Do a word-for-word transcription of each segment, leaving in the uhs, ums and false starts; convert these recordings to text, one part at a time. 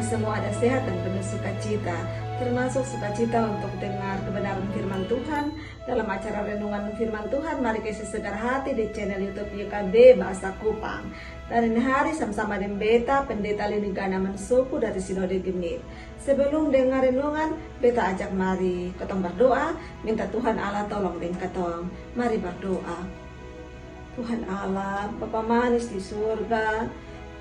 Semua ada sehat dan penuh sukacita, termasuk sukacita untuk dengar kebenaran firman Tuhan dalam acara renungan firman Tuhan Mari Kasi Segar Hati di channel YouTube Y K B Bahasa Kupang. Dan ini hari sama-sama deng beta Pendeta Lini Gana Mansuku dari Sinode Genit. Sebelum dengar renungan, beta ajak mari kotong berdoa, minta Tuhan Allah tolong deng kotong. Mari berdoa. Tuhan Allah, Bapa manis di surga,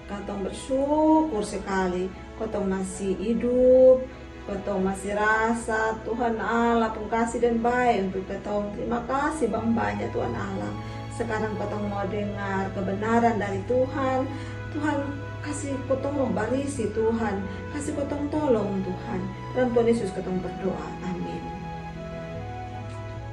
kotong bersyukur sekali kotong masih hidup, kotong masih rasa Tuhan Allah pung kasih dan baik untuk kotong. Terima kasih bang banyak Tuhan Allah. Sekarang kotong mau dengar kebenaran dari Tuhan. Tuhan, kasih kotong roh barisi Tuhan, kasih kotong tolong Tuhan. Dalam Tuhan Yesus kotong berdoa, amin.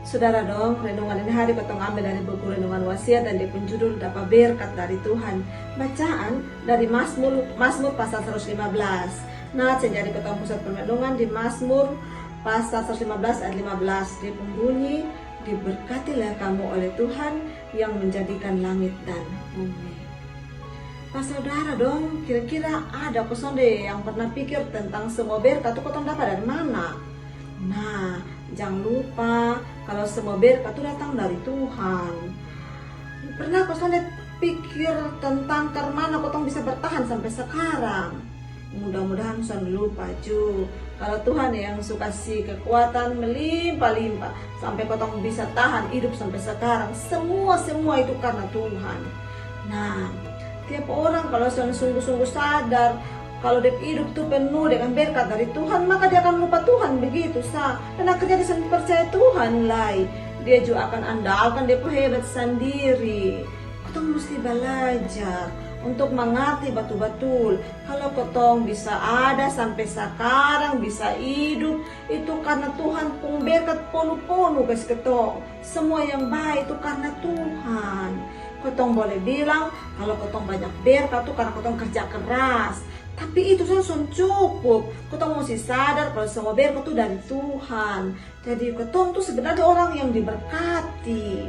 Saudara dong, renungan ini hari kotong ambil dari buku renungan Wasiat dan dia pun judul Dapat Berkat dari Tuhan. Bacaan dari Mazmur, Mazmur pasal seratus lima belas. Nah, yang jadi kotong pusat permenungan di Mazmur pasal seratus lima belas ayat lima belas. Dia pun bunyi, diberkatilah kamu oleh Tuhan yang menjadikan langit dan bumi. Nah, saudara dong, kira-kira ada ko sonde yang pernah pikir tentang semua berkat tu kotong dapat dari mana? Nah, jangan lupa kalau semua berkat tu datang dari Tuhan. Pernah ko sonde pikir tentang karmana kotong bisa bertahan sampai sekarang? Mudah-mudahan son lupa ju kalau Tuhan yang su kasi kekuatan melimpah-limpah sampai kotong bisa tahan hidup sampai sekarang. Semua-semua itu karna Tuhan. Nah, tiap orang kalau son sungguh-sungguh sadar kalau dia hidup tu penuh dengan berkat dari Tuhan, maka dia akan lupa Tuhan begitu sa. Dan akhirnya dia son percaya Tuhan lai. Dia juga akan andalkan dia pung hebat sandiri. Kotong musti balajar untuk mangarti batul-batul. Kalau kotong bisa ada sampai sakarang, bisa hidup, itu karna Tuhan pung berkat ponu-ponu kasi kotong. Semua yang bae itu karna Tuhan. Kotong boleh bilang kalau kotong banyak berkat tu karna kotong kerja keras. Tapi itu sa son cukup. Kotong musti sadar kalau semua berkat tu dari Tuhan. Jadi kotong tu sebenarnya orang yang diberkati.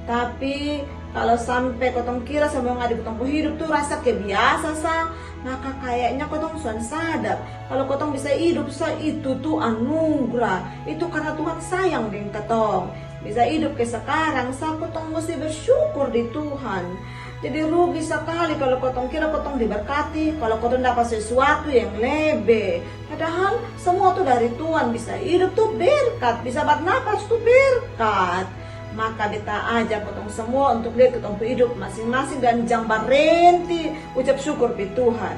Tapi kalau sampai kotong kira semua yang ada di kotong pung hidup tu rasa ke biasa sa, maka kayaknya kotong son sadar kalau kotong bisa hidup sa itu tu anugerah. Itu karna Tuhan sayang deng kotong. Bisa hidup ke sekarang sa, kotong musti bersyukur di Tuhan. Jadi rugi sakali kalau kotong kira kotong diberkati kalau kotong dapat sesuatu yang lebe. Padahal semua tu dari Tuhan. Bisa hidup tu berkat, bisa barnapas tu berkat. Maka beta ajak kotong semua untuk liat kotong pu hidup masing-masing dan jang barenti ucap syukur pi Tuhan.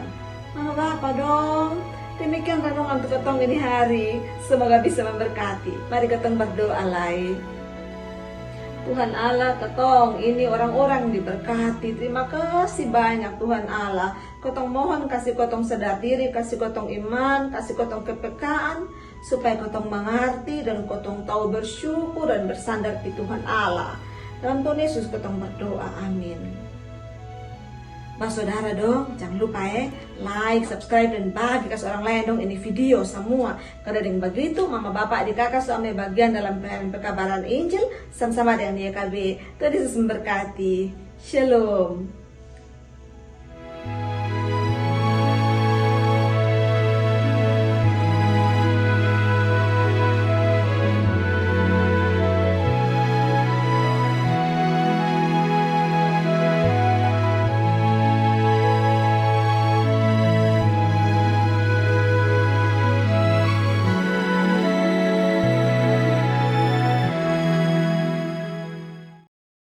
Mama bapa dong, demikian renungan untuk kotong ini hari. Semoga bisa memberkati. Mari kotong berdoa lai. Tuhan Allah, kotong ini orang-orang diberkati. Terima kasih banyak Tuhan Allah. Kotong mohon kasi kotong sadar diri, kasi kotong iman, kasi kotong kepekaan, supaya kotong mangarti dan kotong tau bersyukur dan bersandar di Tuhan Allah. Dalam Tuhan Yesus kotong berdoa, amin. Basodara dong, jangan lupa e, like, subscribe, dan bagi kasi orang lain dong ini video semua. Karna deng bagitu mama bapa adik kaka su ambil bagian dalam pelayanan pekabaran Injil sama-sama dengan Y K B. Tuhan Yesus memberkati. Shalom.